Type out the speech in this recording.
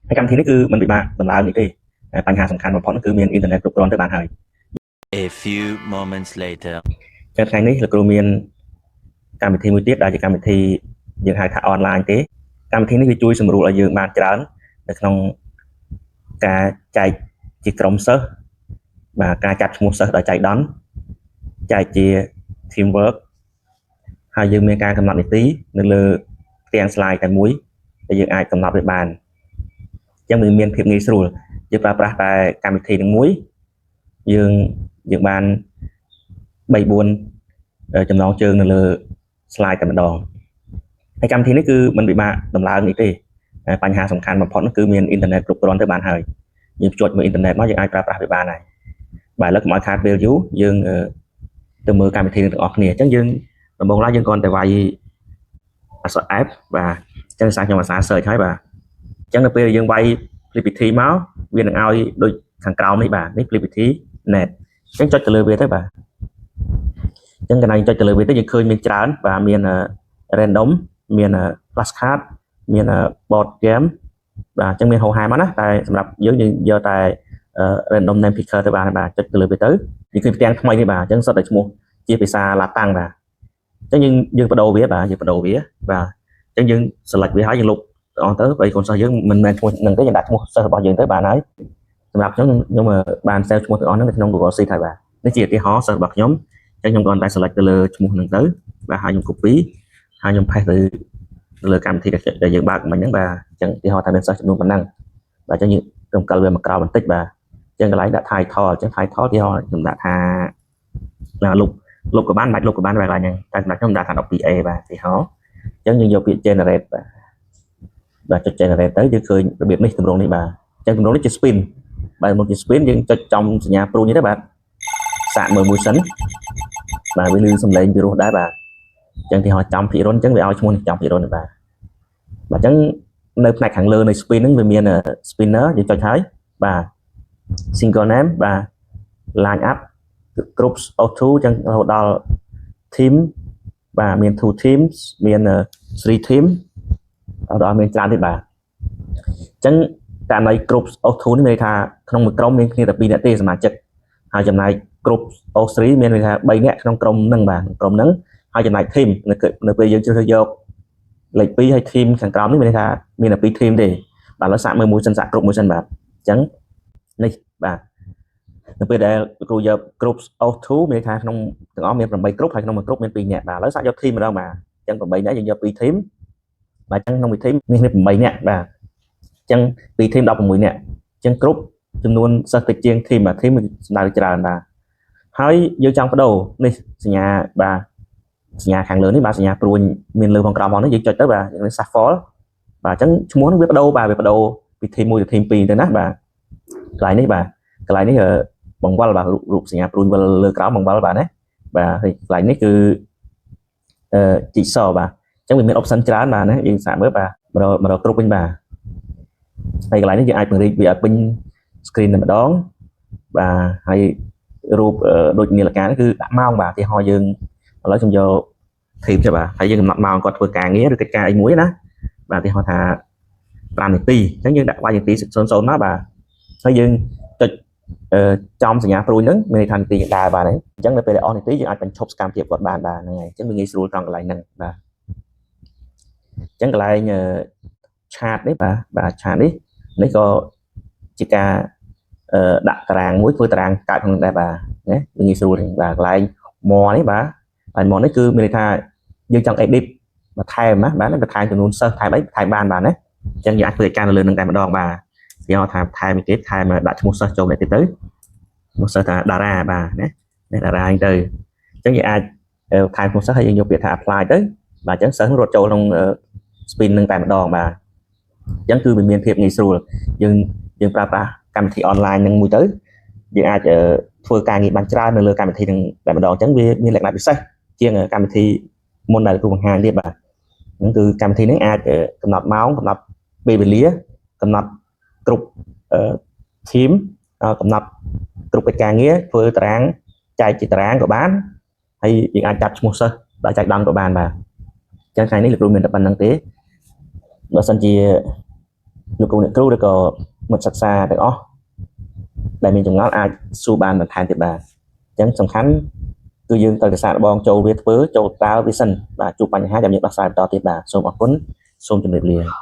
ហើយកម្មវិធីនេះគឺមិនពិបាកដំឡើងនេះទេតែបញ្ហាសំខាន់បំផុតនោះគឺមានអ៊ីនធឺណិតគ្រប់គ្រាន់ទៅបានហើយ A few moments later. ចឹងថ្ងៃនេះលោកគ្រូមានកម្មវិធីមួយទៀតដែលជាកម្មវិធីយើងហៅថាអនឡាញទេកម្មវិធីនេះវាជួយសម្រួលឲ្យយើងបានច្រើននៅក្នុងការចែកជាក្រុមសិស្សបាទការចាប់ឈ្មោះសិស្សដោយចៃដន្យចែកជា team work ហើយយើងមានការកំណត់នីតិនៅលើផ្ទាំង slide តែមួយដែលយើងអាចកំណត់វាបានអញ្ចឹងវាមានភាពងាយស្រួលយើងប្រើប្រាស់តែកម្មវិធីនឹងមួយយើងយើងបាន3 4ចំណងជើងនៅលើ slide តែម្ដងហើយកម្មវិធីនេះគឺមិនពិបាកដំឡើងនេះទេតែបញ្ហាសំខាន់បំផុតនោះគឺមានអ៊ីនធឺណិតគ្រប់គ្រាន់ទៅបានហើយយើងភ្ជាប់មួយអ៊ីនធឺណិតមកយើងអាចប្រើប្រាស់វាបានហើយបាទឥឡូវកុំឲ្យខាតពេលយូរយើងទៅមើលកម្មវិធីនឹងទាំងអស់គ្នាអញ្ចឹងយើងដំបូងឡើយយើងគ្រាន់តែវាយអក្សរ F បាទអញ្ចឹងសារខ្ញុំអាសា search ហើយបាទអញ្ចឹងនៅពេលយើងវាយ PPT មកវានឹងឲ្យដូចខាងក្រោមនេះបាទនេះ PPT net អញ្ចឹងចុចទៅលើវាទៅបាទអញ្ចឹងកន្លែងចុចទៅលើវាទៅយើងឃើញមានច្រើនបាទមាន random មាន flashcard មាន board game បាទអញ្ចឹងមានហោហាមកណាតែសម្រាប់យើងយើងយកតែ random name picker ទៅបានបាទចុចទៅលើវាទៅយើងឃើញផ្ទាំងថ្មីនេះបាទអញ្ចឹងសុទ្ធតែឈ្មោះជាភាសាឡាតាំងបាទអញ្ចឹងយើងយើងបដូរវាបាទយើងបដូរវាបាទអញ្ចឹងយើង select វាហើយយើងលុបទាំងអស់ទៅបើកូនសិស្សយើងមិនមែនឈ្មោះនឹងទេយើងដាក់ឈ្មោះសិស្សរបស់យើងទៅបានហើយសម្រាប់ខ្ញុំខ្ញុំបាន save ឈ្មោះទាំងអស់ហ្នឹងនៅក្នុង Google Sheet ហើយបាទនេះជាឧទាហរណ៍សិស្សរបស់ខ្ញុំអញ្ចឹងខ្ញុំគ្រាន់តែ select ទៅលើឈ្មោះហ្នឹងទៅបាទហើយខ្ញុំ copy ហើយខ្ញុំ paste ទៅលើកម្មវិធីដែលយើងបើកមិញហ្នឹងបាទអញ្ចឹងឧទាហរណ៍ថាមានសិស្សចំនួនប៉ុណ្ណឹងបាទអញ្ចឹងយើងខ្ញុំកិលវាមកក្រោមបន្តិចបាទអញ្ចឹងកន្លែងដាក់ title អញ្ចឹង title ឧទាហរណ៍ខ្ញុំដាក់ថាលុបលុបក៏បានមិនបាច់លុបក៏បានបាទកន្លែងហ្នឹងតែសម្រាប់ខ្ញុំដាក់ថា 12A បាទឧទាហរណ៍អញ្ចឹងយើងយកពាក្យ generate បាទបាទចុច generate ទៅយើងឃើញរបៀបនេះទម្រង់នេះបាទអញ្ចឹងទម្រង់នេះជា spin បាទមកជា spin យើងចុចចំសញ្ញាព្រួញនេះទៅបាទសាកមើលមួយសិនបាទវាលឺសំឡេងពីរោះដែរបាទអញ្ចឹងទីហោចំភិរុនអញ្ចឹងវាឲ្យឈ្មោះនេះចំភិរុនបាទបាទអញ្ចឹងនៅផ្នែកខាងលើនៃ spin ហ្នឹងវាមាន spinner យើងចុចហើយបាទ single name បាទ line up groups of two អញ្ចឹងរហូតដល់ team បាទមាន two teams មាន three team ដល់មានច្រើនទៀតបាទអញ្ចឹងករណី groups of two នេះមានន័យថាក្នុងមួយក្រុមមានគ្នាតែ2នាក់ទេសមាជិកហើយចំណែក group of 3មានន័យថា3នាក់ក្នុងក្រុមហ្នឹងបាទក្រុមហ្នឹងហើយចំណែក team នៅនៅពេលយើងជ្រើសរើសយកលេខ2ហើយ team ខាងក្រោមនេះមានន័យថាមានតែ2 team ទេបាទឥឡូវសាកមើលមួយសិនសាកគ្រប់មួយសិនបាទអញ្ចឹងនេះបាទនៅពេលដែលគ្រូយក groups of 2មានន័យថាក្នុងទាំងអស់មាន8 group ហើយក្នុងមួយ group មាន2នាក់បាទឥឡូវសាកយក team ម្ដងបាទអញ្ចឹង8នាក់យើងយក2 team បាទអញ្ចឹងក្នុងមួយ team មានគ្នា8នាក់បាទអញ្ចឹង2 team 16នាក់អញ្ចឹងគ្រប់ចំនួនសិស្សតិចជាង team បាទ team សំដៅច្រើនបាទហើយយើងចង់បដូរនេះសញ្ញាបាទសញ្ញាខាងលើនេះបាទសញ្ញាព្រួញមានលើផងក្រោមផងនេះយើងចុចទៅបាទយើង shuffle បាទអញ្ចឹងឈ្មោះនឹងវាបដូរបាទវាបដូរពី team 1ទៅ team 2ទៅណាបាទកន្លែងនេះបាទកន្លែងនេះបង្វិលបាទរូបសញ្ញាព្រួញវិលលើក្រោមបង្វិលបាទណាបាទហើយកន្លែងនេះគឺអឺជីកសបាទអញ្ចឹងវាមាន option ច្រើនបាទណាយើងសាកមើលបាទមករមករកគ្រប់វិញបាទហើយកន្លែងនេះយើងអាចពង្រីកវាឲ្យពេញ screen តែម្ដងបាទហើយរូបដូចនាឡិកានេះគឺដាក់ម៉ោងបាទឧទាហរណ៍យើងឥឡូវខ្ញុំយក team ចុះបាទហើយយើងកំណត់ម៉ោងគាត់ធ្វើការងារឬកិច្ចការអីមួយណាបាទឧទាហរណ៍ថា5នាទីអញ្ចឹងយើងដាក់វាយនាទី00មកបាទហើយយើងចុចចំសញ្ញាព្រួញហ្នឹងមានន័យថានាទីយើងដើរបាទហើយអញ្ចឹងនៅពេលដែលអស់នាទីយើងអាចបញ្ឈប់សកម្មភាពគាត់បានបាទហ្នឹងហើយអញ្ចឹងវាងាយស្រួលត្រង់កន្លែងហ្នឹងបាទអញ្ចឹងកន្លែង chart នេះបាទបាទ chart នេះនេះក៏ជាការដាក់តារាងមួយធ្វើតារាងកើតក្នុងដែរបាទណាវាងាយស្រួលបាទកន្លែង more នេះបាទកន្លែង more នេះគឺមានន័យថាយើងចង់ edit បន្ថែមណាបាទបន្ថែមចំនួនសិស្សថែមអីបន្ថែមបានបាទណាអញ្ចឹងយើងអាចធ្វើការនៅលើនឹងតែម្ដងបាទគេហៅថាថែមគេថែមដាក់ឈ្មោះសិស្សចូលនេះទៀតទៅឈ្មោះសិស្សថាតារាបាទណានេះតារាអញ្ចឹងទៅអញ្ចឹងយើងអាចថែមឈ្មោះសិស្សហើយយើងយកពាក្យថា apply ទៅបាទអញ្ចឹងសិស្សរត់ចូលក្នុង spin នឹងតែម្ដងបាទអញ្ចឹងគឺវាមានភាពងាយស្រួលយើងយើងប្រើប្រាស់កម្មវិធីអនឡាញនឹងមួយទៅយើងអាចធ្វើការងារបានច្រើននៅលើកម្មវិធីនឹងតែម្ដងអញ្ចឹងវាមានលក្ខណៈពិសេសជាងកម្មវិធីមុនដែលគ្រូបង្ហាញទៀតបាទហ្នឹងគឺកម្មវិធីនេះអាចកំណត់ម៉ោងកំណត់ពេលវេលាកំណត់គ្រប់ team កំណត់គ្រប់កិច្ចការងារធ្វើតារាងចែកជាតារាងក៏បានហើយយើងអាចចាប់ឈ្មោះសិស្សដល់ចែកដងក៏បានបាទអញ្ចឹងថ្ងៃនេះលោកគ្រូមានតែប៉ុណ្្នឹងទេបើសិនជា លោកគ្រូអ្នកគ្រូឬក៏មិត្តសិក្សាទាំងអស់ដែលមានចម្ងល់អាចសួរបានបន្ថែមទៀតបាទអញ្ចឹងសំខាន់គឺយើងត្រូវតែសាកល្បងចូលវាធ្វើចូលប្រើវាសិនបាទជួបបញ្ហាចាំយើងដោះស្រាយបន្តទៀតបាទសូមអរគុណសូមជម្រាបលា។